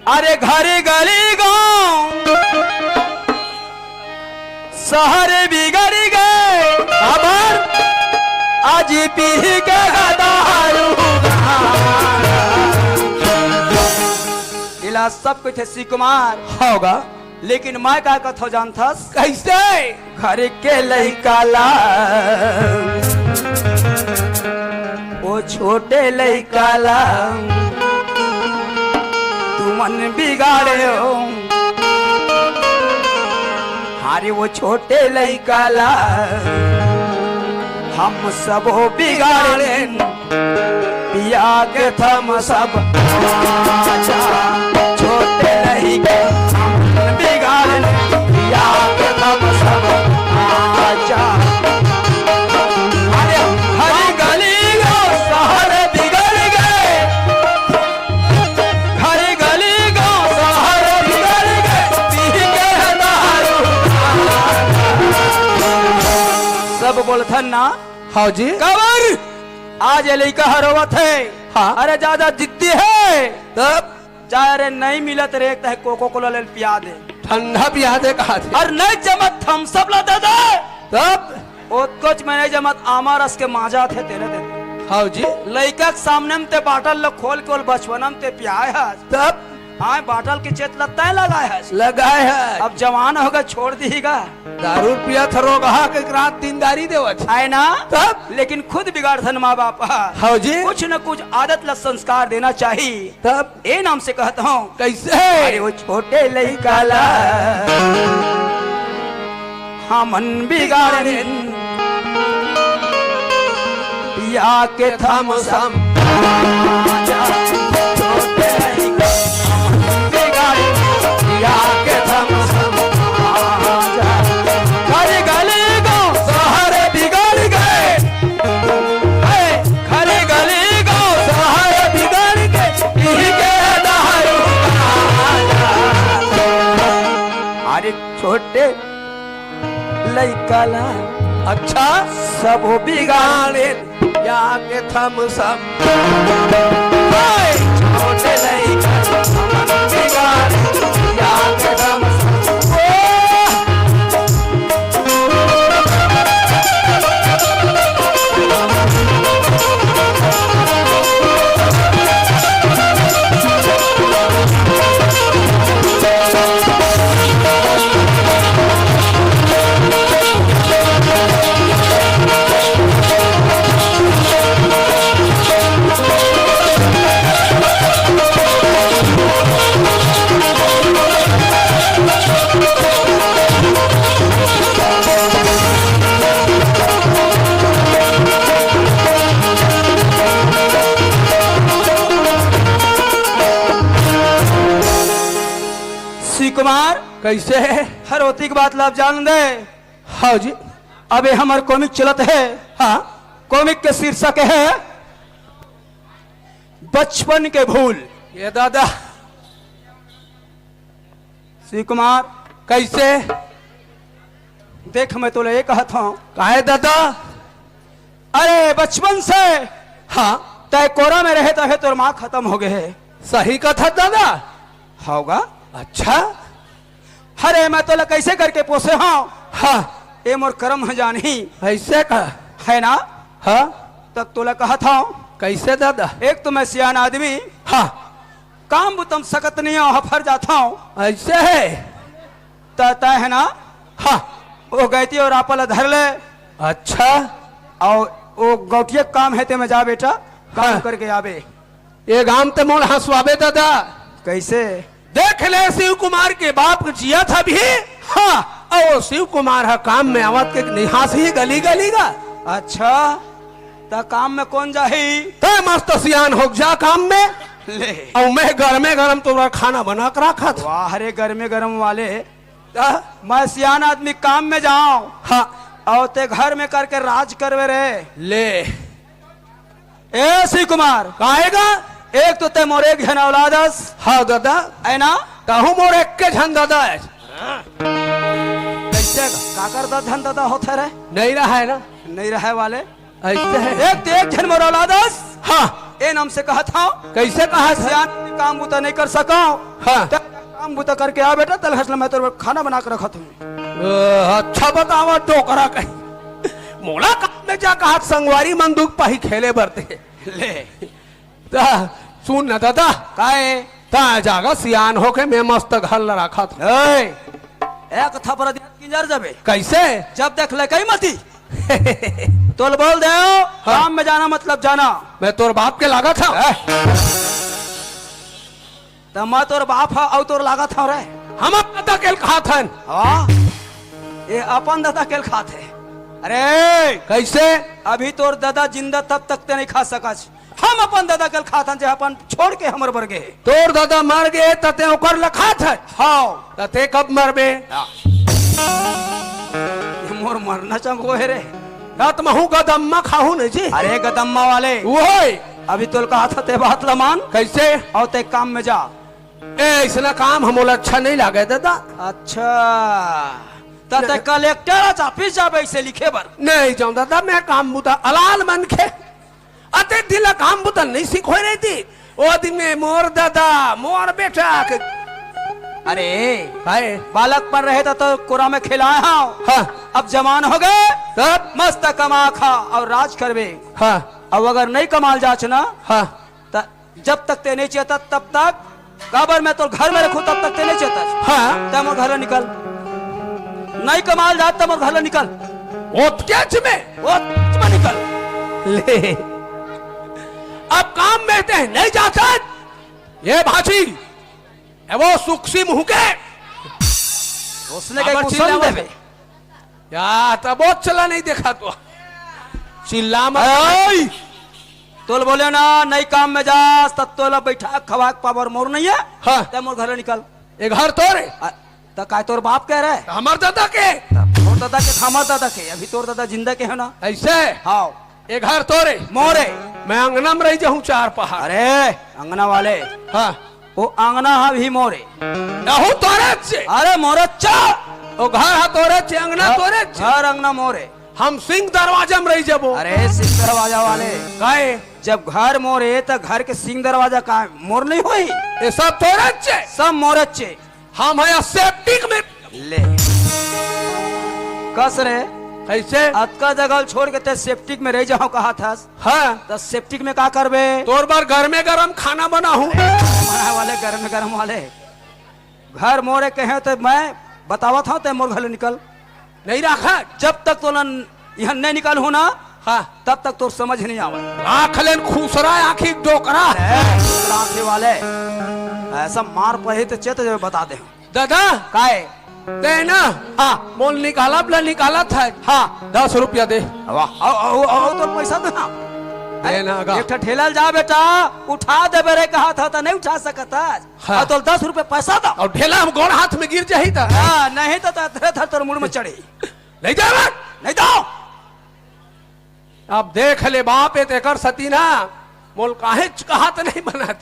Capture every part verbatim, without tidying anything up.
अरे घर गली गांव शहर बिगड़ गए, अबर आज पी के दारू। इला सब कुछ है शिव कुमार। होगा। लेकिन मैं का कथो जानथस? कैसे? घर के लइका ला, ओ छोटे लइका ला, तुमन बिगाड़े हो। अरे वो छोटे लइका ला, हम सबो बिगाड़े। पिया के थम सब आजा, छोटे नहीं के बिगाड़ ले। पिया के थम सब आजा। अरे हर गली गांव शहर बिगड़ गए, हर गली गांव शहर बिगड़ गए, पी के दारू। सब बोलथन ना। हाँ जी। कबर आज ये लइका ह रोवत है। हाँ। अरे ज्यादा जिद्दी है। तब? जा, अरे नहीं मिलत रे, एक तहे कोको कोला ले पिया दे। ठंडा पिया दे कहा थे। और नहीं जमत थम्स अप ला दे दे। तब? ओतकोच में नहीं जमत आमा रस के माजा थे तेरे दे दे। हाँ जी। लइका के सामने में ते बाटल ला खोल के ओल बचपना में ते पियाए हस। तब? हाँ, बाटल के चेत लत्ता है लगाए हस। लगाए है। अब जवान होगा छोड़ दीगा। दारू पिया था रोगहा के रात दिन दारी देवत। आए ना? तब? लेकिन खुद बिगाड़थन माँ बाप ह। हाँ जी। कुछ न कुछ आदत ला संस्कार देना चाहिए। तब? ए नाम से कहत हूँ। कैसे? अरे वो छोटे लइका ला हमन बिगाड़ेन। पिया के थम सम। छोटे लइका हमन बिगाड़ेन। पिया के थम सम। घर गली गांव शहर बिगड़ गए। ए, घर गली गांव शहर बिगड़ गए। पी के दारू गांजा। अरे छोटे लइका ला अच्छा। सब बिगाड़े या के थम सम। ओए, छोटे लइका मन बिगाड़े या के थम सम। ओ, शिव कुमार, कैसे है? हर होती की बात ला आप जान दे। हाँ जी। अबे हमर कॉमिक चलत है। हाँ। कॉमिक के शीर्षक है बचपन के भूल। ये दादा। शिव कुमार। कैसे? देख, मैं तोला ये कहत हूँ। काहे दादा? अरे, बचपन से हाँ। तय कोरा में रहे तहे तोर माँ खत्म हो गए है। सही कथा दादा। होगा। अच्छा। अरे, मैं तोला कैसे करके पोसे हूँ? हाँ। ये मोर करम ह जानही। ऐसे का? है ना? हाँ। तब तोला कहत हूँ। कैसे दादा? एक तो मैं सियान आदमी। हाँ। काम बुतम सकत नहीं हूँ, हफर जाता हूँ। ऐसे है? त तय है ना? हाँ। वो गैती और आपल धर ले। अच्छा। और वो गौटिया काम है ते में जा बेटा, काम हाँ। करके आबे। ये गांव ते मोल हंसवाबे दादा। कैसे? देख ले शिव कुमार के बाप के जिया था भी। हाँ। और वो शिव कुमार हा काम में आवत के निहास ही गली गली गा। अच्छा। त काम में कौन जाही? तय मस्त सियान हो जा काम में। ले। और मैं गरमे गरम तोरा खाना बना के रखा था। वाह रे गरमे गरम वाले। त? मैं सियान आदमी काम में जाऊं। हाँ। और ते घर में करके राज करवे रे। ले। ए शिव कुमार। काहेगा? एक तो ते मोर एक झन औलाद हस। हाँ दादा। है ना? तहु मोर एक के झन दादा है। कैसे का? काकर दा झन दादा होत है रे? नहीं रहा है ना? नहीं रहे वाले। अइसे हे। एक ते एक झन मोर औलाद अस। हाँ। ए नाम से कहत हंव। कइसे कहत हस? सियान काम बूता नइ कर सकंव। हाँ। त काम बूता करके आ बेटा, तलहस ल मैं तोर खाना बना के रखत हंव। ओ, अच्छा बतावा डोकरा कहीं। मोला काम में जा कहत संगवारी मन दुख पाही खेले बर ते। ले। त सुन न दादा। काय? त जागा सियान होके मैं मस्त घर ल राखत हंव। ए, एक थपरा दिया किंजर जाबे। कइसे? जब देख ले कहीं मती। तोल बोल दे, हाँ। काम में जाना मतलब जाना। मैं तोर बाप के लागत हंव। ए? त मैं तोर बाप हंव अउ तोर लागत हंव रे। हम अपन ददा के ल खात हन। हाँ? ये अपन ददा के ल खात हे। अरे! कइसे? अभी तोर ददा जिंदा तब तक ते नइ खा सकस। हम अपन ददा के ल खात हन, जे अपन छोड़ के हमर बर गे हे। तोर ददा मर गे, त ते ओकर ल खात हस? हव। त ते कब मरबे? हाँ। ये मोर मरना चंगो हे रे। त महूं गदम्मा खाहूं न जी। अरे गदम्मा वाले। ओए। अभी तोल कहत हंव ते बात ल मान। कइसे? अउ ते काम में जा। ए, अइसना काम हमोला अच्छा नइ लागे ददा। अच्छा। त ते न- कलेक्टर ऑफिस जाबे अइसे लिखे बर। नइ जांव ददा, मैं काम बूता अलाल मनखे। अतेक दिन ले काम बूता नइ सिखोय रहितिस। ओ दिन में मोर ददा, मोर बेटा के अरे, काय? बालकपन रहे त तोर कोरा में खेलाय हंव। हाँ। अब जवान होगे, तब? मस्त कमा खा अउ राज करबे। हाँ। अउ अगर नइ कमाय ल जाच ना, हाँ। त जब तक ते नइ चेतस तब तक काबर मैं तोर घर में रखहूं, तब तक ते नइ चेतस। हाँ। ते मोर घर ले निकल। नइ कमाय ल जात ते मोर घर ले निकल। ओतकेच में? ओतकेच में निकल। ले। अब काम में ते नइ जात हस। ए भाजी, ए वो सुक्सी मुंह के। ओसने कहीं काबर कुछ चिल्लावत समझ हे? या, तब वो चला नइ देखा तो। चिल्ला मत। ओए! तोल बोले ना, नइ काम में जास, त तोला बइठा के खवा के पावर मोर नइ हे। हाँ। ते मोर घर ले निकल। ए घर तोर हे? अ, त काय तोर बाप के रे? हमर ददा के। त तोर ददा के, हमर ददा के। अभी तोर ददा जिंदा के हे ना? अइसे? हव। ए घर तोर हे? मोर हे। मैं अंगना में रहि जाहूं चार पहार। अरे, अंगना वाले। हाँ। ओ अंगना ह भी मोर हे। अहू तोरेच हे। अरे मोरेच हे। ओ घर ह तोरेच हे, अंगना ह, तोरेच हे। घर अंगना मोर हे। हम सिंह दरवाजा में रहि जाबो। अरे सिंह दरवाजा वाले। काय? जब घर मोर हे त घर के सिंह दरवाजा का मोर नइ होही? ए सब तोरेच हे। सब मोरेच हे। हम ह सेप्टिक में। ले। कस रे। कइसे? अतका जगह ल छोड़ के ते सेप्टिक में रहि जाहूं कहत हस। हाँ। त सेप्टिक में का करबे? तोर बर गरमे गरम खाना बनाहूं। ए, बनाय वाले, गरमे गरम वाले। घर मोर हे कहे त मैं बतावत हंव, ते मोर घर ले निकल। नइ राखंव। जब तक तोला इहां नइ निकलहूं ना, हाँ। तब तक तोर समझ नइ आवय। राख लेन खुसरा आंखी डोकरा। ए, खुसरा आंखी वाले। अइसन मार पड़ही त चेत जबे बता देहूं। ददा। काय? ते ना। हाँ। मोला निकालब ला निकालत हस। हाँ। दस रुपया दे। वाह, अउ, अउ, अउ, अउ, तोर पइसा दे ना। दे ना गा। एक ठा ठेला ल जा बेटा, उठा देबे रे, कहत हंव त नइ उठा सकत हस। हाँ। अउ तोला दस रुपया पइसा दंव। अउ ठेला ह गोड़ हाथ में गिर जाही त। हाँ, नहीं त, त धरे धर तोर मुड़ में चढ़ही। नइ दे रे। नइ दंव। अब देख ले बाप, ए तेकर सती ना, मोला काहेच कहत नइ बनात।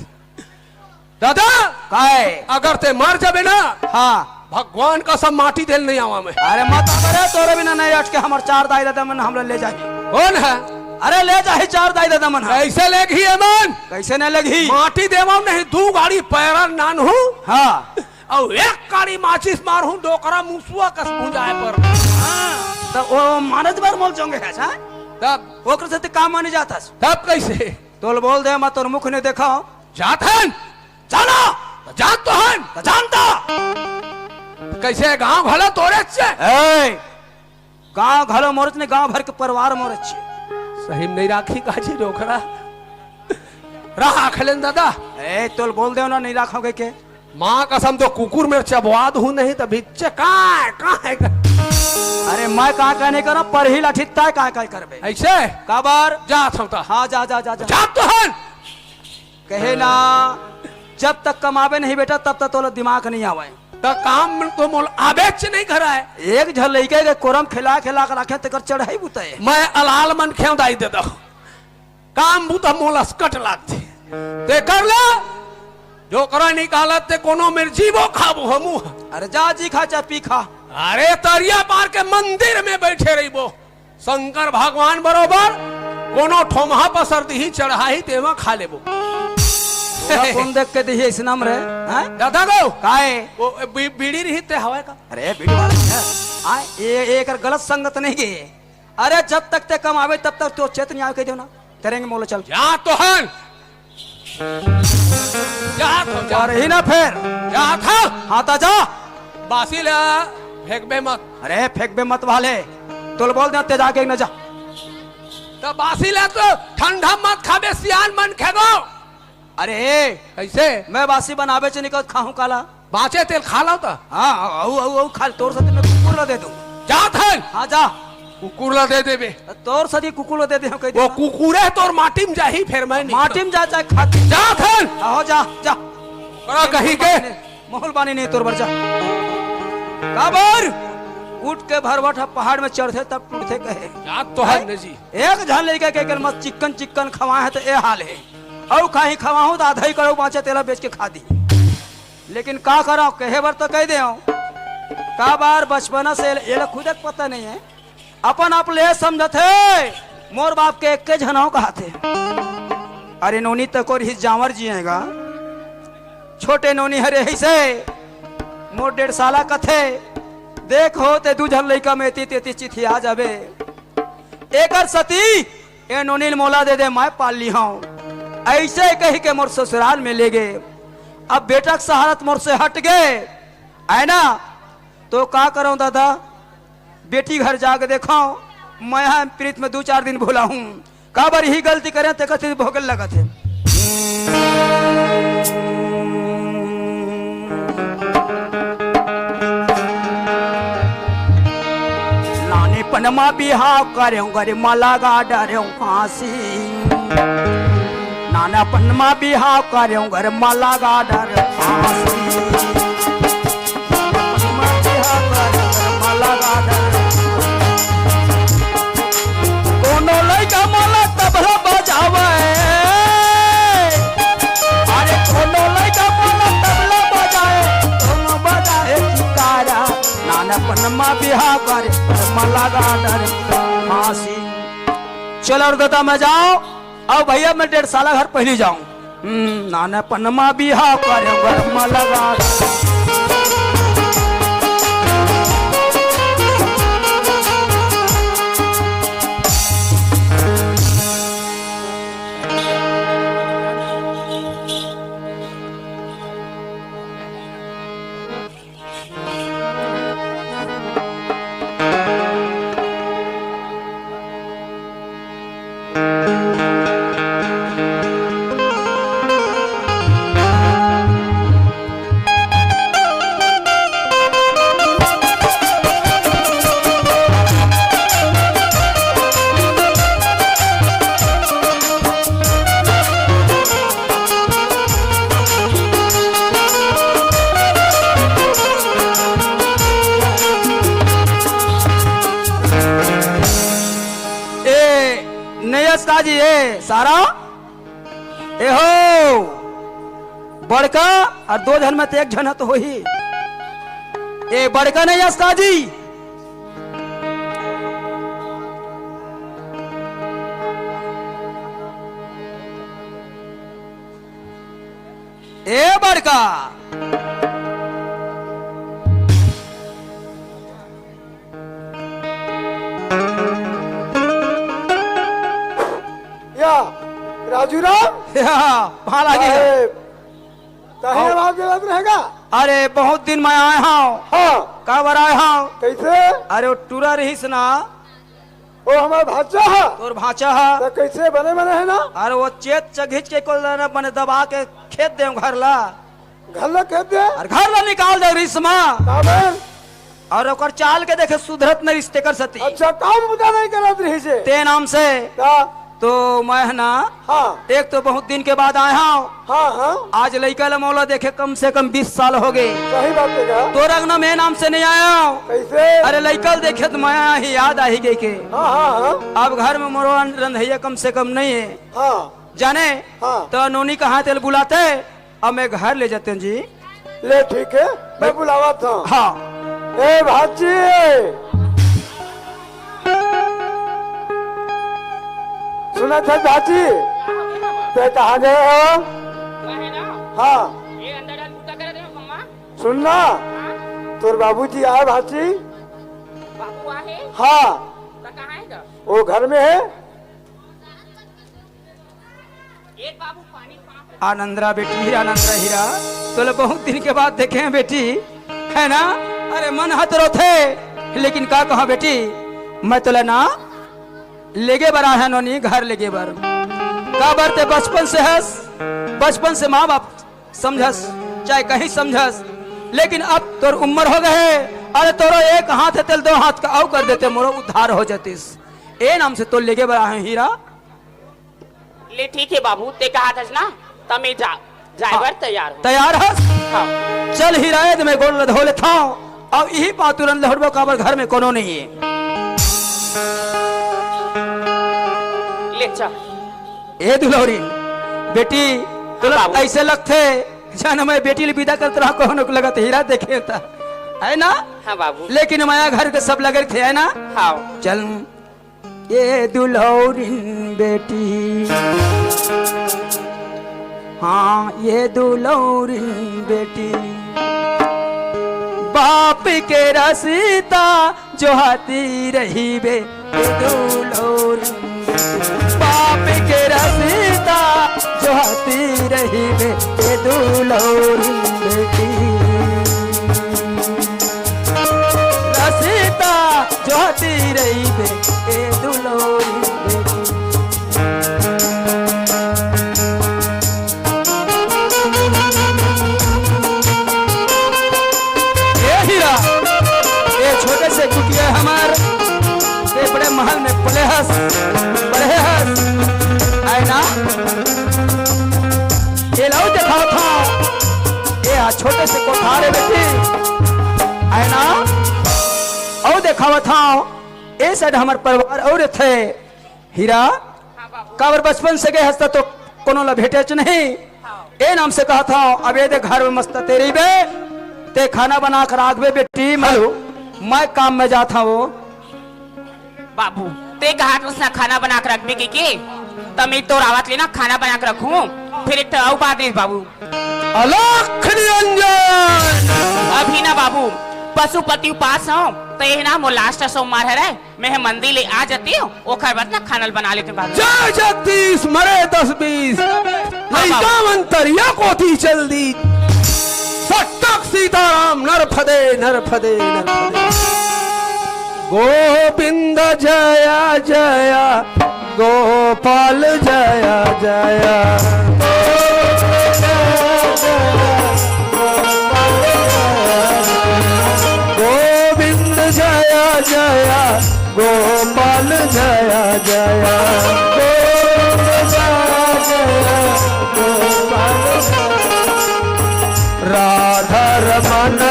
ददा, काय? अगर ते मर जाबे ना, हाँ। भगवान कसम माटी दे ल नइ आवां मैं। अरे मत आ रे, तोरे बिना नइ अटके हमर चार दाई ददा मन हमला ले जाही। कोन ह? अरे ले जाही चार दाई ददा मन ह। कइसे लेगही एमन? कइसे नइ लेगही? माटी देवंव नहीं, दू गाड़ी पैरा ल लानहूं। हाँ। अउ एक काड़ी माचिस मारहूं, डोकरा मुसुआ कस भुंजाय बर। हाँ, त ओ मानस बर मोला जोंगे हस, हाँ? तब? ओकर सेती काम म नइ जात हस। तब कइसे? तोला बोल दे, मैं तोर मुख नइ देखंव। जात हन? जाना! त जान तो हन, त जानता। कइसे गांव घला तोरेच हे? ए, गांव घलो मोरेच नहीं, गांव भर के परिवार मोरेच हे। सही में नइ राखही का जी डोकरा? राख लेन ददा। ए, तोला बोल देंव ना, नइ राखंव कहिके। मां कसम तो कुकुर मेर चबवा दूं नहीं त बिच्चे काय, काय, काय? अरे मैं काय, काय नइ करंव, परही लाठी ताय काय, काय करबे? अइसे? काबर? जात हंव त। हाँ, जा, जा, जा, जा। जात तो हन। कहे ना, जब तक कमाबे नहीं बेटा, तब तक तोला दिमाग नइ आवय। त काम तो मोला आबेच नइ करय। एक झन लइका के कोरा म खेला खेला के राखे, तेकर चढ़ई बुता हे। मैं अलाल मनखे हंव दाई ददा। काम बुता मोला असकट लागथे। तेकर ले डोकरा निकालत ते कोनो मेर जीबो खाबो हमू। अरे जा जी खा, चाय पी खा। अरे तरिया पार के मंदिर में बइठे रहिबो। शंकर भगवान बरोबर कोनो ठोमहा पसर दिही, चढ़ाही, तेमा खा लेबो। तोला कोन देख के दिही अइसना म रे? हैं? दादा गो। काय? वो बी-, बीड़ी रही ते हवय का? अरे, बीड़ी वाला है। हाँ, ये, ये एकर गलत संगत नहीं गे। अरे, जब तक ते कमावे, तब तक तो चेत नहीं आवे, कह दो ना। तेरेंगे मोला चल। जा तो हन। जा तो, जा। और ही ना फेर। जा था। हाँ, ता जा। बासी ला फेंकबे मत। अरे, फेंकबे मत वाले। तोल बोल दे, ते जाके न जा। तो बासी ला तो ठंडा मत खाबे, सियान मन खेदो। अरे, कैसे? मैं बासी बनाबे च निकल खाहूं काला? बाचे तेल खा लो तो। हाँ, अउ, अउ, अउ, खा, तोर सती मैं कुकुर ला दे दूं। जा थन। हाँ, जा। कुकुर ला दे देबे। तोर सती कुकुर ला दे दे, हम कह वो देना। कुकुरे तोर माटी में जाही, फेर मैं नहीं। माटी में जा, जा, खा। जा थन। आहो, जा, जा। बड़ा कहीं के। माहौल बानी नहीं तोर बर, जा। काबर? उठ के भरवट ह पहाड़ में चढ़थे, तब टूटथे कहे। जा तो है हैं? न जी। एक झन लइका के, के मत चिक्कन चिक्कन खवाए है, तो ए हाल है। अउ खाही खवाहूं, तो आधा ही करो बांचे, तेला बेच के खा दी। लेकिन का करव, कहे बर तो कह देव। काबर बचपना से एला खुदे के पता नहीं है, अपन आप ले समझत हे, मोर बाप के एक्के झन हंव कहत हे। अरे नोनी तको रहिस जांवर जिएगा, छोटे नोनी हरे ही से, मोर डेढ़ साला कथे, देख हो ते दू झन लइका में एती तेती चिथिया जाबे। एकर सती ए नोनी ल मोला दे दे, मैं पाल ली हंव। अइसे कहि के मोर ससुराल में ले गे। अब बेटा के सहारा त मोर से हट गे, है ना? तो का करंव दादा, बेटी घर जाके देखंव, मैं हा प्रीत में दू चार दिन भुलाहूं। काबर ही गलती करेंव, तेकर सेती भोगल लगत हे। नानेपन मा बिहाव करेंव, घर मा लगा डरेंव फांसी। नानेपन मा बिहाव करेंव, घर मा लगा डरेंव फांसी। नानेपन मा बिहाव करेंव, घर मा लगा डरेंव। कोनो लइका मोला तबला बजावे, अरे कोनो लइका मोला तबला बजाए, कोनो बजाए चिकारा, नानपन मा बिहा करे, पर मा लगा डर फांसी। चल अउ दादा मैं जांव, अउ भइया मैं डेढ़ साला घर पहिली जांव। हम्म, नानपन मा बिहा करे, घर मा लगा। ए, नयस का जी, ए, सारा? ए हो, बड़का अउ दो झन में ते एक झन ह तो होही। ए बड़का नयस का जी। ए बड़का। या, राजू राम? या, पहा लागे हे। साहेब, काहे आवाज देवत रहेगा? अरे, बहुत दिन मैं आए हंव। हाँ। काबर आए हंव? कैसे? अरे, वो टूरा रहिस ना। वो हमर भांचा ह। तोर भांचा ह। त कैसे बने बने हे ना? अरे, वो चेत चघिच के कोल ना बने दबा के खेद देंव घर ला। घर ला खेद दे? अरे, घर ला निकाल दे रिस मा। काबर? अउ ओकर चाल के देखे सुधरत नइ रिस तेकर सती। अच्छा, काम बुता नइ करत रिहिसे। ते नाम से। का? तो मैं ह ना, हाँ। एक तो बहुत दिन के बाद आए हंव। हाँ, हाँ। आज लइका ल मोला देखे कम से कम बीस साल होगे। सही बात हे का? तोर अंगना में नाम से नइ आए हंव। कैसे? अरे लइका ल देखे त मया आही, याद आही कहिके। हाँ, हाँ, हाँ। अब घर में मोरो रंधइया कम से कम नइ हे। हाँ। जाने? हाँ। त नोनी कहाँ तेल बुलाते? अब मैं घर ले जाते हंव जी। ले ठीक हे, मैं बुलावत हंव। हाँ। ए भांची, ना था भांची, ते कहाँ गए हो? मैं है ना, हाँ। ये अंदर डाल बूता करे थे मम्मा। सुन ना, हाँ? तोर बाबूजी आए भांची। बाबू आए? हाँ। तो कहाँ है तो? वो घर में है। आनंदरा बेटी, आनंदरा हीरा, तोला बहुत दिन के बाद देखे हैं बेटी, है ना? अरे मन ह तो रोथे, लेकिन का कहा बेटी, मैं तोला ना लेगे बर आहे नोनी घर लेगे बर। काबर ते बचपन से हस, बचपन से माँ बाप समझस, चाहे कहीं समझस, लेकिन अब तोर उम्र हो गए, अरे तोरो एक हाथ है तेल दो हाथ का अउ कर देते, मोरो उद्धार हो जातिस। ए नाम से तो लेगे बर आहे हीरा। ले ठीक है बाबू, ते कहा थस ना, त मैं जा, जाए बर तैयार हूँ। तैयार हस? हाँ। चल हीरा, ए दे मैं गोड़ ल धो लेथंव, अउ इही पाँव तुरंत लहुटबो, काबर घर में कोनो नहीं है। ले चल। ए दुलौरी, बेटी, तोला हाँ बाबू। ऐसे लगथे, जान मैं बेटी ले विदा करत रहा, कोनो को लगत हीरा देखे त, है ना? हाँ बाबू। लेकिन माया घर के सब लगे थे, है ना? हाँ। चल। ये दुलौरिन बेटी, हाँ, ये दुलौरिन बेटी, बाप के रस्ता जोहती रहिबे, ये दुलौरिन बेटी, बाप के रस्ता जोहती रहिबे, ये दुलौरिन बेटी। रसिता जोहती रहिबे, ए दुलौरी बेटी। ए हीरा, ए छोटे से कुटिया हमार, ए बड़े महल में पले हस, बढ़े हस, आय ना? ए लाओ देखावत हंव, ए आ छोटे से कोठार है बेटी, आय ना? अउ देखावत हंव, ए साइड हमर परिवार अउ रथे। हीरा, हाँ बाबू। काबर बचपन से गए हस त तो कोनो ला भेटेच नहीं। हाँ। ए नाम से कहत हंव, अब ए दे घर में मस्त ते रहिबे, ते खाना बना के राखबे बेटी, मैं, हेलो। मैं काम में जात हंव। बाबू, ते कहा तो उसने खाना बना के रखबे के, के? त मैं तोर आवत ले ना खाना बना के रखूं। फिर एक ठो अउ बात है बाबू। अलख निरंजन। अभी ना बाबू, पशुपति उपास हो, त ये ना मोर लास्ट सोमवार हरे, मैं मंदिर ले आ जाती हूँ, ओकर बाद ना खाना बना लेती हूँ बाबू। जय जगदीश, मरे दस बीस, हाँ लइका बाबू। मन तरिया कोती चल दी। सट्टक सीताराम, नर फदे, नर फदे, नर फदे। गोविंद जया जया, गोपाल जया जया। गोविंद जया जया, गोपाल जया जया। गोविंद जया जया, गोपाल जया। राधा रमन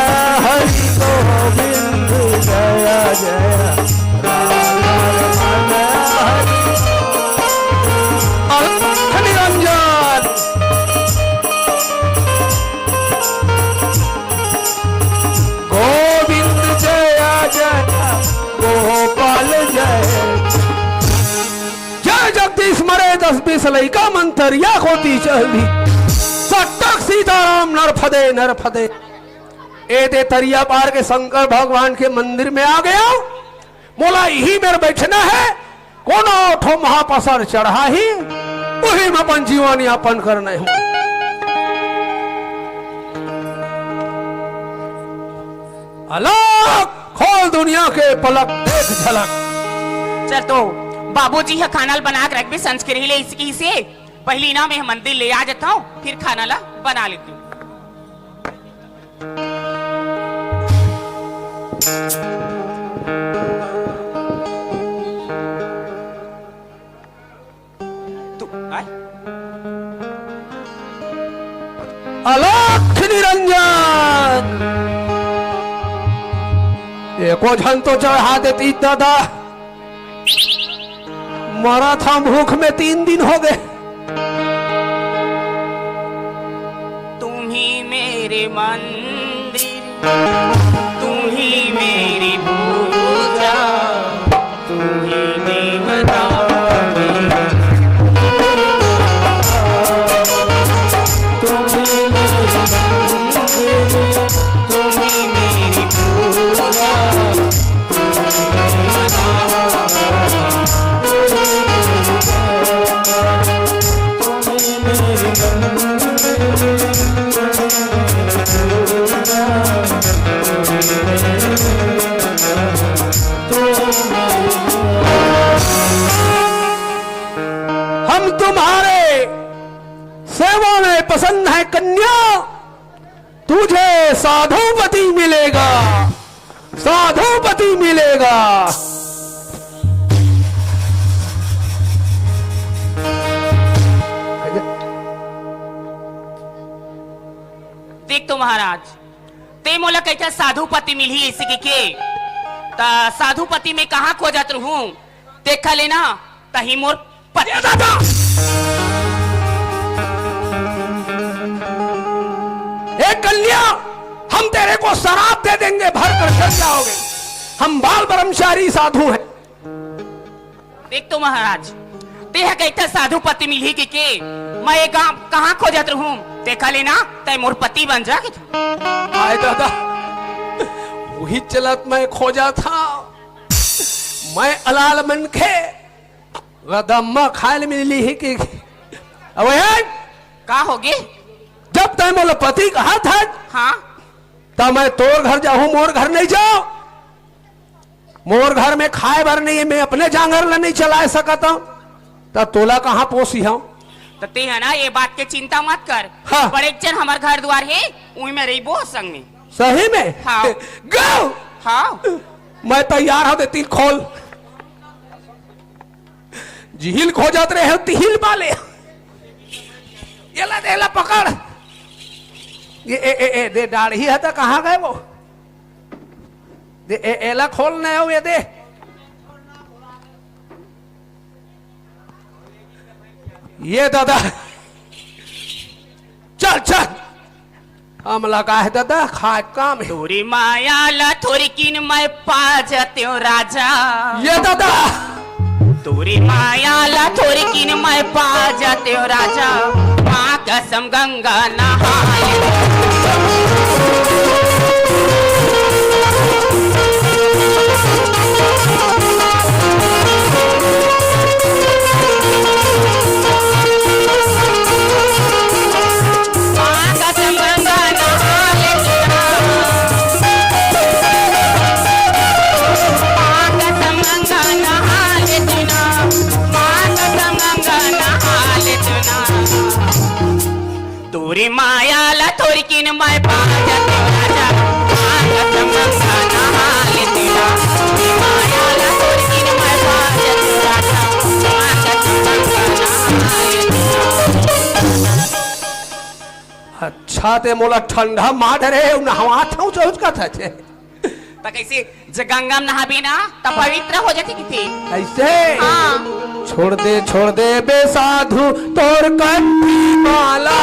हरि गोविंद जया जया। राधा रमन हरि। अलख निरंजन। गोविंद जया जया, गोपाल जय। जय जगदीश, मरे दस बीस लइका मन तरिया कोती चल दी। सट्टक सीताराम, नर फदे, नर फदे। ए दे तरिया पार के शंकर भगवान के मंदिर में आ गया। मोला इही मेर बैठना है, कोनो ठो महापसर चढ़ाही, उही में अपन जीवन यापन करना है। अलख खोल दुनिया के पलक देख झलक। चल तो बाबूजी ह खाना ल बना के रखबे, संस्कृति ले इसकी से पहली ना मैं मंदिर ले आ जाता हूँ, फिर खाना ला बना लेती हूँ। तू, आय? अलख निरंजन। एको झन तो चढ़ा देती दादा। मरत हंव भूख में, तीन दिन हो गए। तुम ही मेरे मंदिर, तुम ही मेरी पूजा, तुम ही देवता मेरी। हम तुम्हारे सेवा में पसंद है कन्या, तुझे साधुपति मिलेगा, साधुपति मिलेगा। देख तो महाराज, ते मोला कहिथे साधुपति मिलही अइसे कहिके, त साधुपति में कहाँ खोजत रहूं? देखा लेना, तही मोर पति। ए दादा! ए कन्या, हम तेरे को शराप दे देंगे, भर कर चल जाओगे। हम बाल ब्रह्मचारी साधु हैं। देख तो महाराज, तेहा कहिथे साधुपति मिलही कहिके, मैं ये गांव कहाँ खोजत रहूं? देखा लेना, तय मोर पति बन जा कहिथे। आय दादा, वही चलत मैं खोजत हंव। मैं अलाल मनखे, रदम्मा खाय ल मिलही कि। अबे हे! का होगे? जब तय मोला पति कहत हस, हाँ। त मैं तोर घर जाहूं, मोर घर नहीं जांव। मोर घर में खाय बर नहीं हे, मैं अपने जांगर ल नहीं चलाय सकत हंव, त तोला कहाँ पोसिहंव? त तेहा ना, ये बात के चिंता मत कर। हाँ। बड़े जन हमर घर दुवार हे, उही में रहिबो संग में। सही में? हाँ। गो! हाँ। मैं तैयार हंव, दे तिल खोल। जिहिल खोजत रहे हो, तिहिल पाले। एला दे, एला पकड़। ये, ए, ए, ए, दे, दाढ़ी हे त कहाँ गय वो? दे, ए, एला खोल न हो, ये दे। ये दादा, चल, चल। हमला का हे दादा, खाय काम हे। तोरी माया ला थोरिकिन मैं पा जातेंव राजा। ये दादा। तोरी माया ला थोरिकिन मैं पा जातेंव राजा। माँ कसम गंगा नहा ले। तोरी माया ला थोरिकिन मैं पा जातेंव राजा, माँ कसम गंगा नहा लेतेंव। तोरी माया ला थोरिकिन मैं पा जातेंव राजा, माँ कसम गंगा नहा लेतेंव। अच्छा, ते मोला ठंडा मार डरे, नहवात हंव, चौचकत हे। त कइसे, जे गंगा म नहाबे ना, त पवित्र हो जाथे कहिथे। कइसे? हाँ। छोड़ दे, छोड़ दे बे साधु तोर कंठी माला।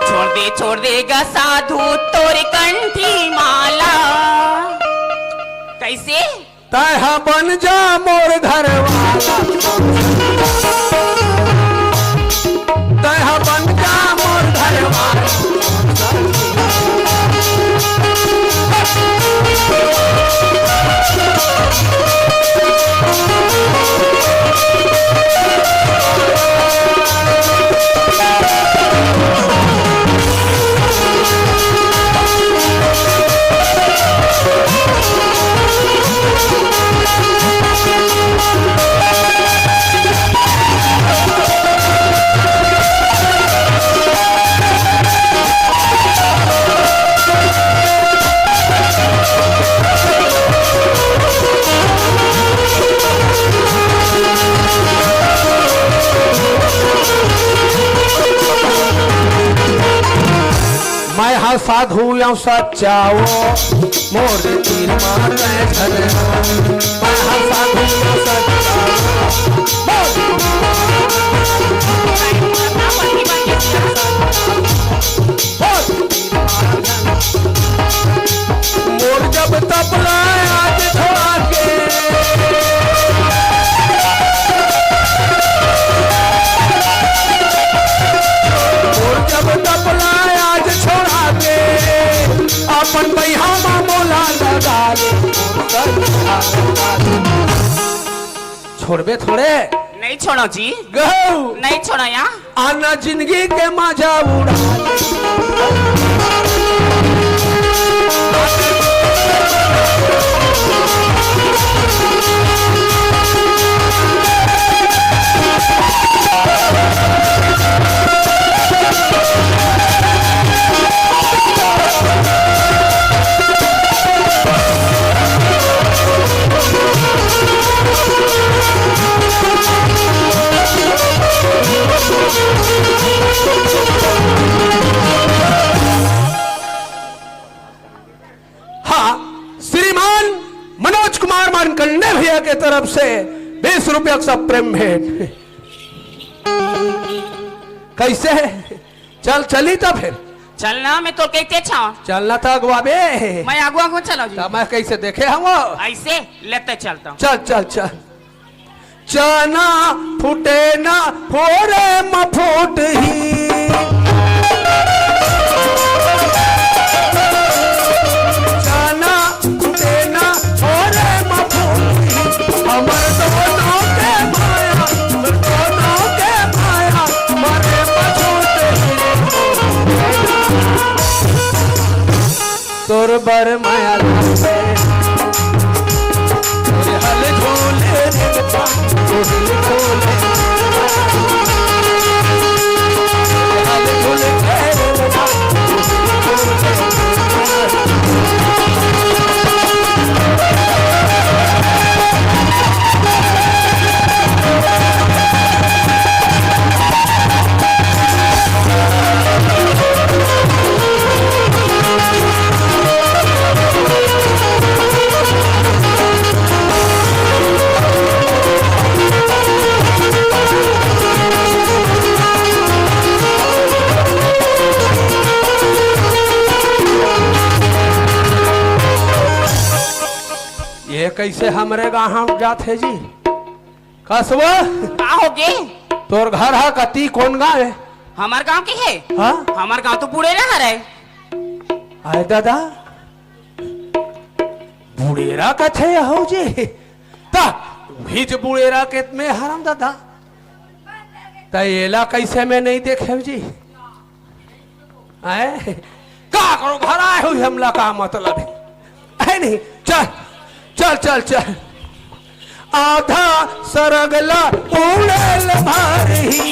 छोड़ दे, छोड़ दे गा साधु तोर कंठी माला। कइसे? तैं ह बन जा मोर घर वाला, तैं ह बन जा मोर घर वाला। मैं हा साधु अउ सच्चा ओ, मोर तीर मार झगड़ा। मैं हा साधु अउ सच्चा ओ, मोर मोर जब तपला आज छोड़ा के, मोर जब तपला आज छोड़ा के, अपन बइहा मा मोला लगा ले। छोड़बे थोड़े। नहीं छोड़ो जी। गहू। नहीं छोड़ो या। आना जिंदगी के मजा उड़ा। पांडे भैया के तरफ से बीस रुपया के सब प्रेम भेंट। कैसे? चल, चली त फिर। चलना, मैं तो कहते छाव। चलना त अगुआ बे। मैं आगू आगू चला जी। त मैं कैसे देखे हम? ऐसे लेते चलता हूँ। चल, चल, चल। चना फूटे ना फोरे म फूटही। चना फूटे ना फोरे म फूटही। हमर दोनों के माया, हमर दोनों के माया, मरे म छूटही। तोर बर माया लागे। तोरे हल झोले रे बता, तोरे हल झोले। तोरे हल झोले रे बता, तोरे हल झोले। ये कैसे हमरे गांव जात हे जी? कसवा? का होगे? तोर घर हा कती, कोन गांव हे? हमर गांव के हे? हाँ? हमर गांव तो बुड़ेरा हरे। आय दादा, बुड़ेरा कथे हो जी? ता उही ज बुड़ेरा के में हरम दादा। ता एला कैसे में नहीं देखे जी? आय, का करो, घर आए हो, हमला का मतलब हे? है नहीं? चल, चल, चल, चल। आधा सरगला उड़ेल भरही।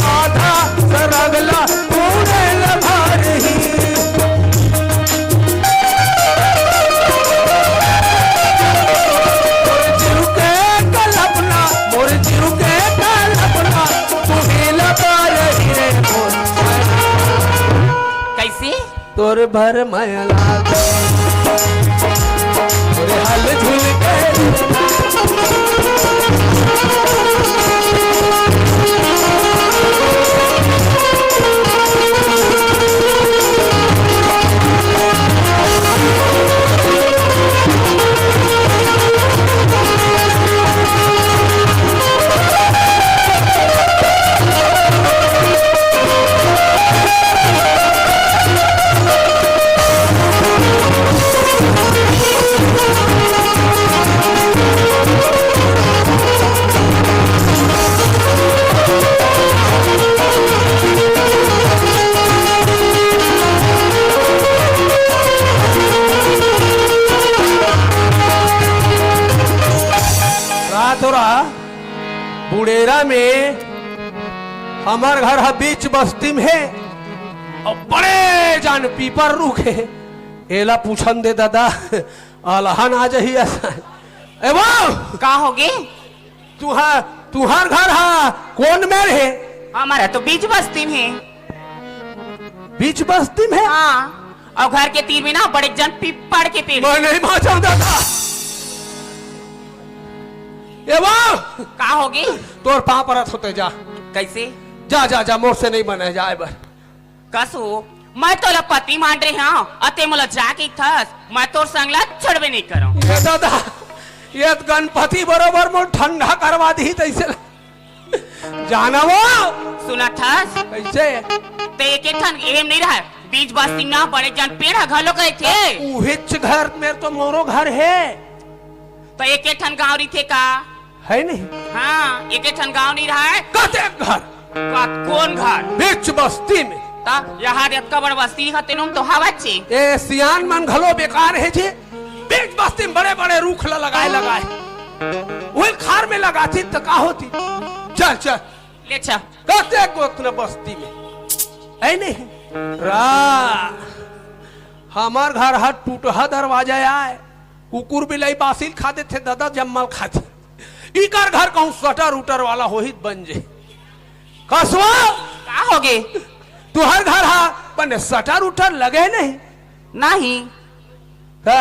आधा सरगला उड़ेल भरही। मोर जीव के कल्पना, मोर जीव के कल्पना, तू ही लगा रही रे मोर। कैसे? तोर भर माया लागे, तोरे हाल झुल के। रात हो रहा बुड़ेरा में हमर घर ह बीच बस्ती में हे, अउ बड़े जान पीपर रूख हे। एला पूछन दे दादा, अलहन आ जही असन। ए वो! का होगे? तुहार, तुहार घर ह कोन मेर हे? हमर ह तो बीच बस्ती में हे। बीच बस्ती में? हाँ, अउ घर के तीर में ना बड़े जान पीपर के पेड़। मैं नहीं बाँचहूँ दादा। ए वो! का होगे? तोर पाँव परत हों ते जा। कैसे? जा, जा, जा, मोर से नहीं बने जाए बर। कसो, मैं तोला पति मान रहे हँव, अते मोला जा कहिथस, मैं तोर संग ला छोड़बे नहीं करँव। ए दादा, ए गणपति बरोबर मोर ठंडा करवा दिही तइसे ल-, जाना वो। सुनत हस? कइसे? ते एके ठन एम नहीं रहय, बीच बस्ती में बड़े जान पेड़ ह घलो कहिथे। उहिच घर में तो मोरो घर हे। त एके ठन गाँव रहिथे का? है नहीं? हाँ, एके ठन गाँव नहीं रहय। कतेक घर? का, कोन घर? बीच बस्ती में। त यहाँ अतका बड़ बस्ती हे, तेनो म तो हवच हे। ए सियान मन घलो बेकार हे जी। बीच बस्ती में बड़े-बड़े रूख ल लगाए, लगाए। उही खार में लगातिस त का होतिस? चल, चल। ले चल। कतेक गोत न बस्ती में। है नहीं? रा, हमर घर ह टूटहा दरवाजा आय। कुकुर बिलाई बासी ल खा देथे दादा, जम्मा ल खाथे। इकर घर कहूँ शटर उटर वाला होही त बन जाही। कसवा? का होगे? तुहर घर ह बने शटर उटर लगे नहीं। नहीं। का?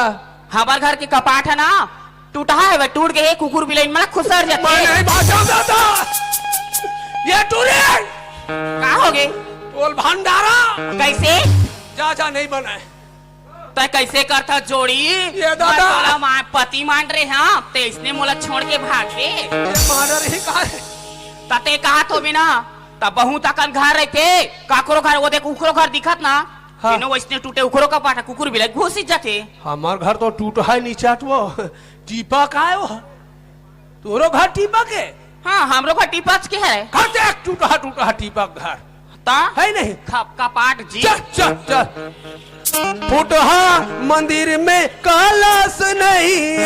हमर घर के कपाट हे ना, टूटहा हे, टूट गे हे, कुकुर बिलई मन खुसर जाथे। मैं नहीं बांचव दादा, ये टूरे। का होगे? तोल भंडारा। कैसे? जा, जा, नहीं बनाए। तैं कैसे करथा जोड़ी? ये दादा। मैं तोला मा-, पति मान रहे हंव, तैं इसने मोला छोड़ के भाग गे। ये मानर ही का हे? त तैं कहत होबे ना, त बहुत अकन घर रहिथे, काकरो घर, वो देख, उखरो घर दिखत ना, हाँ। बिनो वैसने टूटे उखरो कपाट, कुकुर बिलई घुसिच जाथे। हमर घर तो टूटहा हे, नीचा टूटहा, टीपा का हे वो? तोरो घर टीपा के? हाँ, हमरो घर टीपच के हे। कतेक टूटहा, टूटहा टीपा के घर। ता? हे नहीं? खप-, कपाट जी। चल, चल, चल। फुटहा मंदिर में कलश नहीं।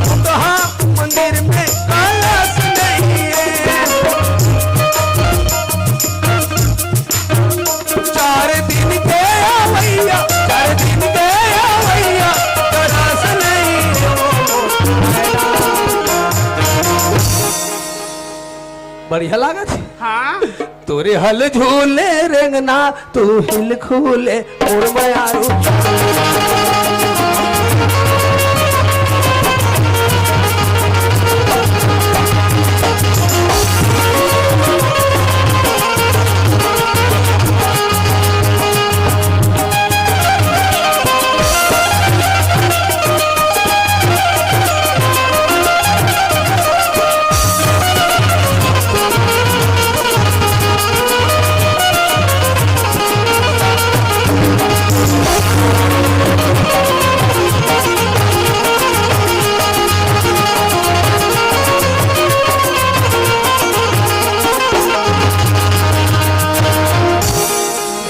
फुटहा मंदिर में कलश नहीं। चार दिन के आवैया, चार दिन के आवैया, तरस नहीं हो। बढ़िया लागत हे। हाँ। तोरे हल झूले रेंगना, तू हिल खुले मोर मयारू।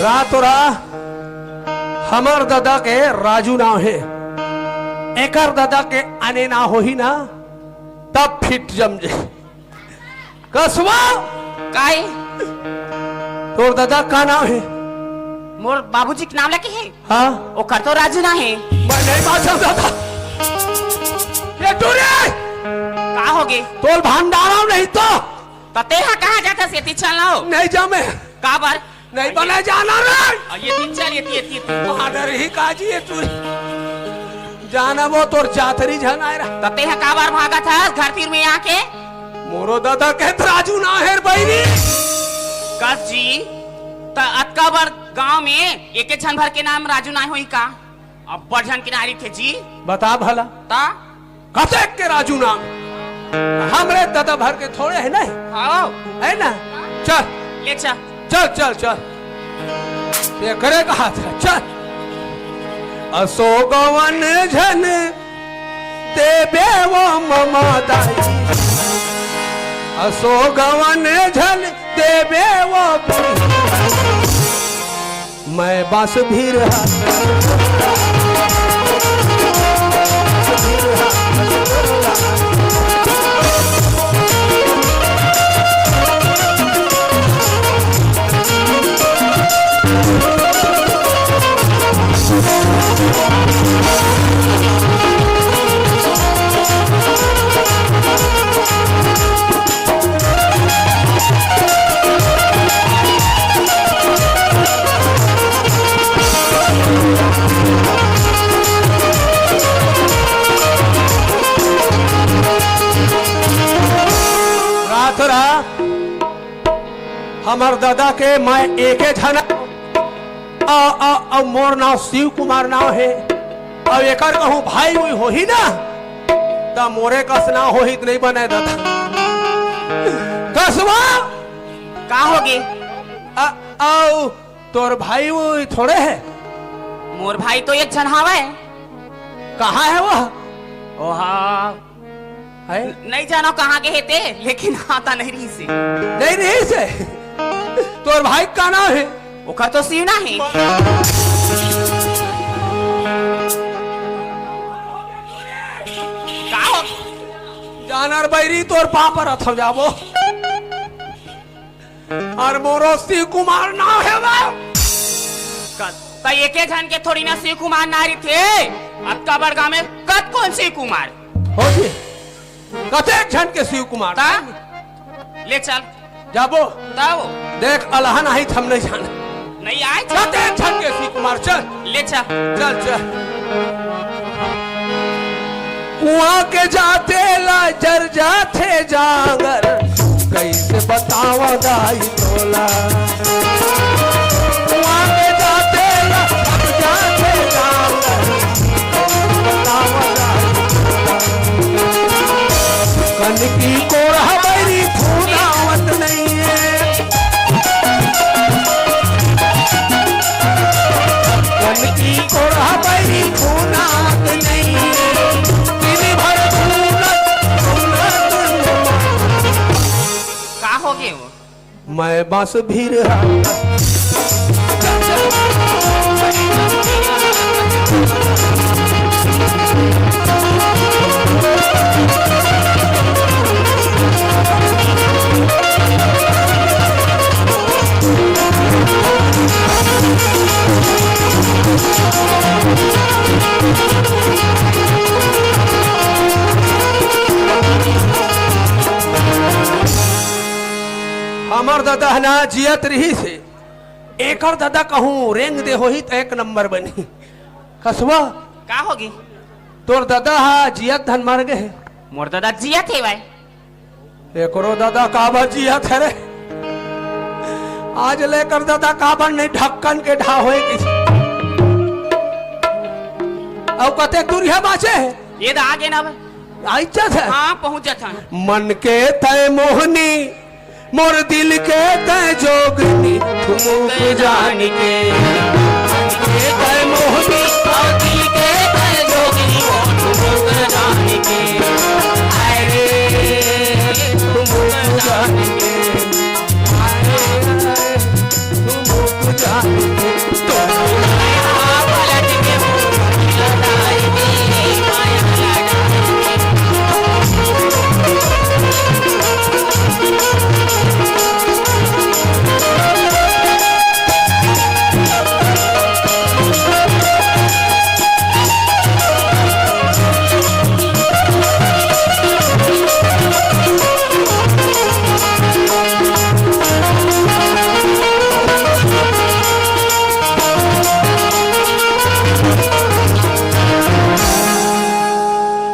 रात हो रहा, हमर ददा के राजू नाव हे, एकर ददा के आने नाव होही ना, तब फिट जम जे। कसवा। काय? तोर ददा का नाव हे? मोर बाबूजी के नाम लेके हे? हाँ। ओकर तो राजू ना हे। मैं नहीं बाचव दादा। ये टूरे! का होगे? तोल भंडारा नहीं तो। त तेहा कहाँ जाथस? एती चल ना हो। नहीं जामे। काबर? नहीं बने जाना रे। आ, ये तीन चल, ये तीन, ये तीन, ये तीन। मादर ही काजी ये तू। जाना वो तोर जातरी झन आए रहा। त तेहा काबर भागत हस घर तीर में आके? मोरो दादा के त राजू ना हे रे बहिनी। कस जी, त अतका बड़ गांव में एके झन भर के नाम राजू ना होई का? अब्बड़ झन के नारी थे जी। बता भला। ता? कतेक के राजू नाम? हमरे ददा भर के थोड़े हे नहीं? हाँ। हे ना? चल। ले चल। चल, चल, चल। ये करे कहा था, चल। असो गवन झन देबे वो ममा दाई। असो गवन झन देबे वो बुढ़ी। मैं बस भीर रात रा हमर ददा के मैं एके झन अ, अ, अ, मोर नाव शिव कुमार नाव हे। अब एकर कहूँ भाई उई होही ना, त मोरे कस नाव होही त नहीं बने दादा। कसवा। का होगे? अ, अउ तोर भाई उई थोड़े हे? मोर भाई तो एक झन हावय। कहाँ हे वो? ओहा। है? नहीं जानो कहाँ के हे ते, लेकिन आता नहीं रही से। नहीं रही से? तोर भाई का नाम हे? ओकर तो सीना हे। का हो? जानर बैरी तोर पाँव परत हंव जाबो। अउ मोरो शिव कुमार नाम हे बा। त एके झन के थोड़ी ना शिव कुमार नाम रहिथे। अतका बड़ गांव में कतकोन शिव कुमार। हो जी, कतेक झन के शिव कुमार। ता? ले चल। जाबो। तब? देख, अलहन आही, हम नहीं जान। नहीं आए, चल। चल, तें झट के सीख मार, चल। ले, चल। चल, चल। कुआं के जाते ला जर जाथे जांगर, कइसे बतावं दाई तोला। कुआं के जाते ला जर जाथे जांगर, कइसे बतावं दाई तोला। कनकी कोरहा बैरी फूलावत नइये। कनकी कोरहा बैरी फूलावत नइये। दिन भर फूलत, फूलत। का हो गे वो? मैं बस भीर हमर ददा ह ना जियत रिहिस हे। एकर ददा कहूँ रेंग दे होही त एक नंबर बनही। कसवा। का होगे? तोर ददा ह जियत धन मर गे हे। मोर ददा जियत हे भाई। एकरो ददा काबर जियत हे रे? आज ले एकर ददा काबर नहीं ढक्कन के ढा होए कि। अउ कतेक दूरिहा बाँचे हे? ये दा आगे ना भाई। आइच जात हे? हाँ, पहुँच जात हन। मन के तय मोहनी मोर दिल के तय जोगनी ठुमुक जान के। मन के तय मोहनी और दिल के तय जोगनी ठुमुक जान के। हाय रे, ठुमुक जान के। हाय रे, ठुमुक जान के।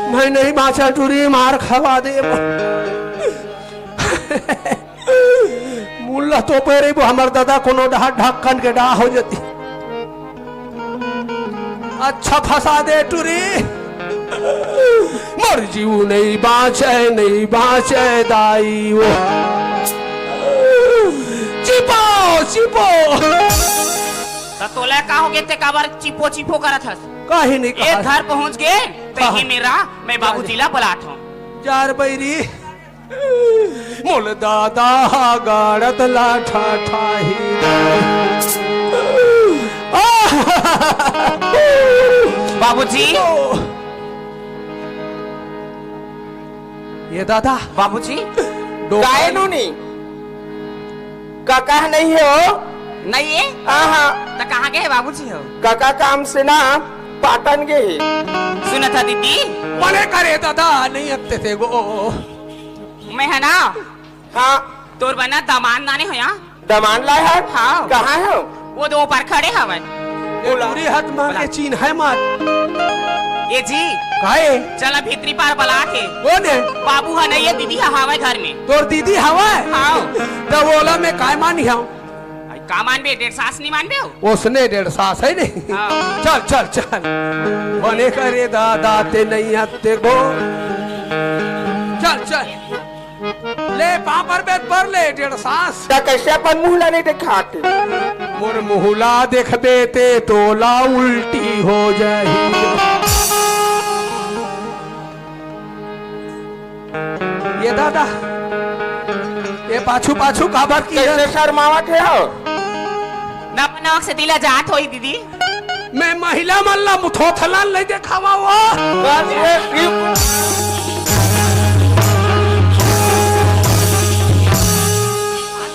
मैं नहीं बाँचा टूरी, मार खवा दे। मुल्ला तो पैरे वो हमर दादा कोनो डहा ढक्कन के डहा हो जाती। अच्छा फंसा दे टूरी। मोर जीव नहीं बाँचे, नहीं बाँचे दाई वो। चिपो, चिपो। त तोला का हो गे, ते काबर चिपो चिपो करत हस? काहे नहीं ए कहा। घर पहुंच गे, ते कहा। ही मेरा, मैं बाबूजी ला बुलात हूँ। जार बैरी। मोल दादा हा गाड़त ला ठा ठा ही। बाबूजी। ये दादा। बाबूजी। डोकरा काय नूनी? काका नहीं हे हो? नहीं हे? हाँ, हाँ। त कहाँ गे हे बाबूजी हो? काका काम से ना पाटन गे हे। सुनत हा दीदी? मने करे दादा, नहीं अत्ते थे गो। मैं हे ना? हाँ। तोर बना दामाद लाने हो या? दामाद लाए हस? हाँ। कहाँ हे? वो दो ऊपर खड़े हवय। ये बुला। पूरी हाथ मार के बुला। चीन है मार। ए जी। काहे? चला भीतरी पार बलात हे। कोन हे? बाबू हा नहीं हे, दीदी हा हावय घर में। तोर दीदी हावय? हाँ। त ओला मैं काय मानिहंव? आई का मानबे, डेढ़ सास नहीं मानबे हो? ओसने डेढ़ सास हे नहीं। हाँ। चल, चल, चल। बने करे दादा ते नहीं अत्ते गो। चल, चल। ले, पाँव परबे त पर ले, डेढ़ सास। त कइसे अपन मुँह ला नहीं देखाते? मोर मुँह ला देखबे ते तोला उल्टी हो जाही। ये दादा, ये पाछू पाछू काबर की कइसे शर्मावत हे हो? नवा नवा से दिला जात होही दीदी। मैं महिला मन ला मुथोथला नहीं देखावा वो। बस ये शिव।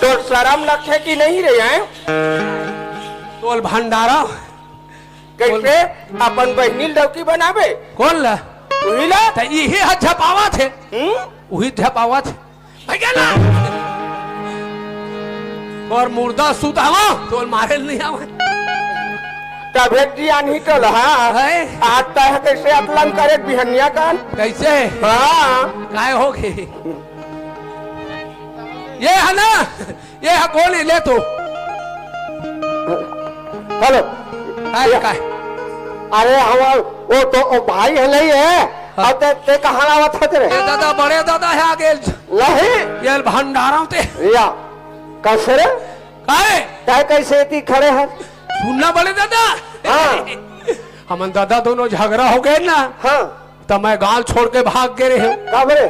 तो शर्म लगथे कि नहीं रे, हैं? तोल भंडारा। कइसे अपन बहिनी ल डौकी बनाबे? कोन ला? उही ला। त इही ह झपावत हे। हम्म? उही झपावत हे। भैया ना। अउ मुर्दा सुत हवा, तोल मारे ल नइ आवय। तभे जी आनही टोल, हाँ। है? आज तय ह कइसे अतलम करे बिहनिया कान? कइसे? हाँ। काय होगे? ये हे ना, ये हे, कोन हे, ले तो। हेलो। काय, ये काय? अरे, हमार, वो तो, वो भाई हे, नहीं हे। हाँ। अउ ते, ते कहाँ आवत हस रे? ए दादा, बड़े दादा हे आगे। नहीं। ये भंडारा ते। या, कइसे रे? काय? काय कइसे इती खड़े हस? सुन ना बड़े दादा। हाँ। हमन दादा दोनों झगरा होगे ना। हाँ। त मैं गांव छोड़ के भाग गे रहेंव। काबर रे?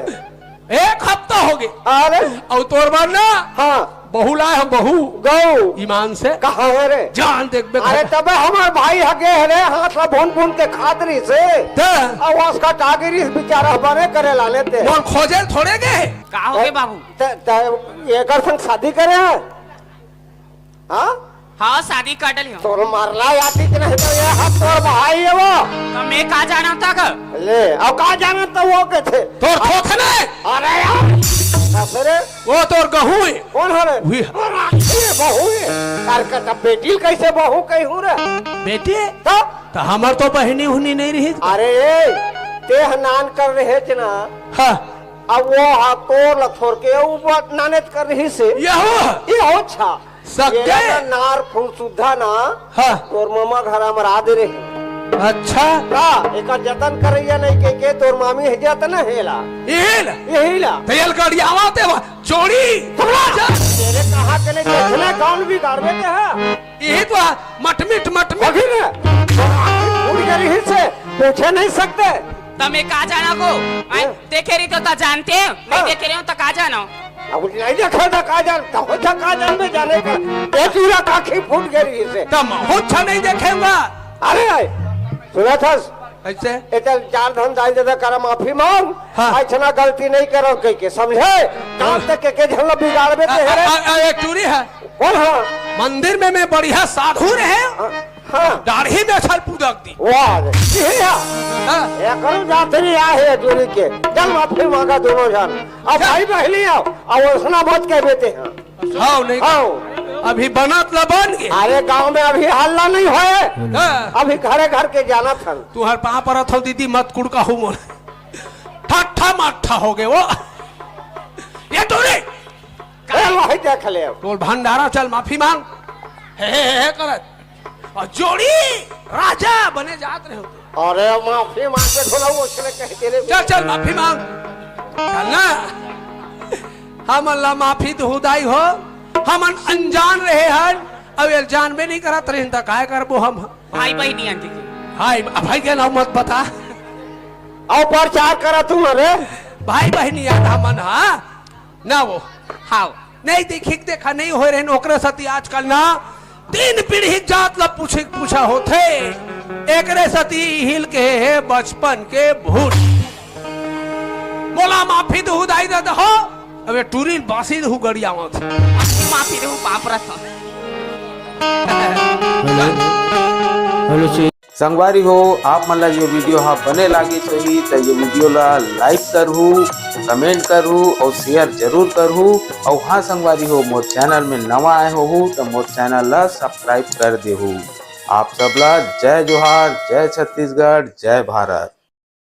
एक हफ्ता होगे। अरे। अउ तोर बर ना। हाँ। बहू लाय हंव, बहू। गऊ। ईमान से। कहाँ हे रे? जान देखबे अरे, खबर। तबे हमार भाई ह गे हे रे, हाथ ला भून भून के खात रहिस हे। त? अउ उसका का गिरी बेचारा बने करे ला लेते। मोर खोजे ल थोड़े गे हे। का होगे बाबू? त, त, एकर संग शादी करे हे? हाँ? हाँ, शादी कर डले हंव। तोर मरला याती के नहीं तो ये हाथ तोर भाई हे वो। त मैं का जानंव त गा? ले, अउ का जानंव त वो कथे? तोर थोथन हे। अरे यार, कइसे रे? वो तोर गहू हे। कोन हे रे? उही हे। तोर आखी हे, बहू हे। यार, का त बेटी कइसे बहू कहिहूं रे? बेटी? त? त हमर तो बहिनी उहिनी नइ रहिस। अरे, ते ह नान कर रहे थे ना। हाँ। अब वो हा तोर ल थोर के ऊपर नानेत कर रहिस हे। यहो। यहो अच्छा। सके। एला ना नार फूल सुद्धा ना। हाँ। तोर ममा घर अमरा दे रहे। अच्छा। का, एकर जतन करइया नहीं के, के तोर मामी हे जतन हेला। एहिला। एहिला। तेल गड़ियावा ते वा, चोरी। चुप रह। जा। तेरे कहा के नहीं देखना, गांव बिगाड़बे ते हा। यही तो है, मटमिट, मटमिट। अभी ना। उड़ गई से पूछे नहीं सकते। त मैं का जाना गो? आय, हाँ। देखे रही तो त जानते, नहीं हाँ। देखे रही हूँ त का जाना? अब नहीं देखे त का जान, त हो त का जान में जाने का। ये चूड़ा काखी फूट गई से। त मैं हो अच्छा नहीं देखेगा। अरे, सुना था? कइसे? ए चल, चार धन दाई ददा करा माफी मांग। हाँ। अइसना गलती नहीं करव कहिके, समझे? काम हाँ। तक के, के झन ल बिगाड़बे ते हे रे। आ, आ, आ, एक टूरी हे। कोन हे? मंदिर में मैं बढ़िया साधु रहे। हाँ, हाँ। दाढ़ी में छल पुदक दी। वाह रे। ये हे। हाँ। एकरो जातरी आ हे टूरी के। चल माफी मांगा दोनों झन। अब चल। भाई बहिनी आव, अब अइसना मत कहबे ते हे। हाँ, नहीं। हाँ। अभी बनत ल बन गे। अरे, गांव में अभी हल्ला नहीं होय। हाँ। अभी घरे घर के जानत हन। तुहर पाँव परत हंव दीदी, मत कुड़काहू मोर। ठट्ठा मट्ठा होगे वो। ये टूरी। ए, वही देख ले। तोर भंडारा, चल माफी मांग। हे, हे, हे, हे करत। अउ जोड़ी राजा बने जात रहे होते। अरे माफी मांग के थोड़ा वो उसने कह के रे। चल, चल, माफी मांग। चल ना। हमन ला माफी दहू दाई हो। हमन अनजान रहे हन। अब ये जानबे नहीं करत रहिन त काय करबो हम? भाई बहिनी आंटी जी। हाय, अब भाई के नाम मत बता। अउ प्रचार करा तू रे। भाई बहिनी याद हमन, हाँ? ना वो। हाव। नहीं देखी, देखा नहीं होय रहिन, ओकरे सेती आजकल ना तीन पीढ़ी जात ला पूछे, पूछा होथे। एकरे सेती हिल के हे बचपन के भूत। मोला माफी दहू दाई ददा हो। अबे टूरी बासी दहू गड़ियावत। माफी दहू बाप रथ। हेलो। हेलो, संगवारी हो, आप मन ला ये वीडियो हा बने लागिस होही त ये वीडियो ला like करहू, comment करहू अउ share जरूर करहू। अउ हाँ संगवारी हो, मोर channel में नवा आए होहू त मोर channel ला subscribe कर देहू। आप सब ला जय जोहार, जय छत्तीसगढ़, जय भारत।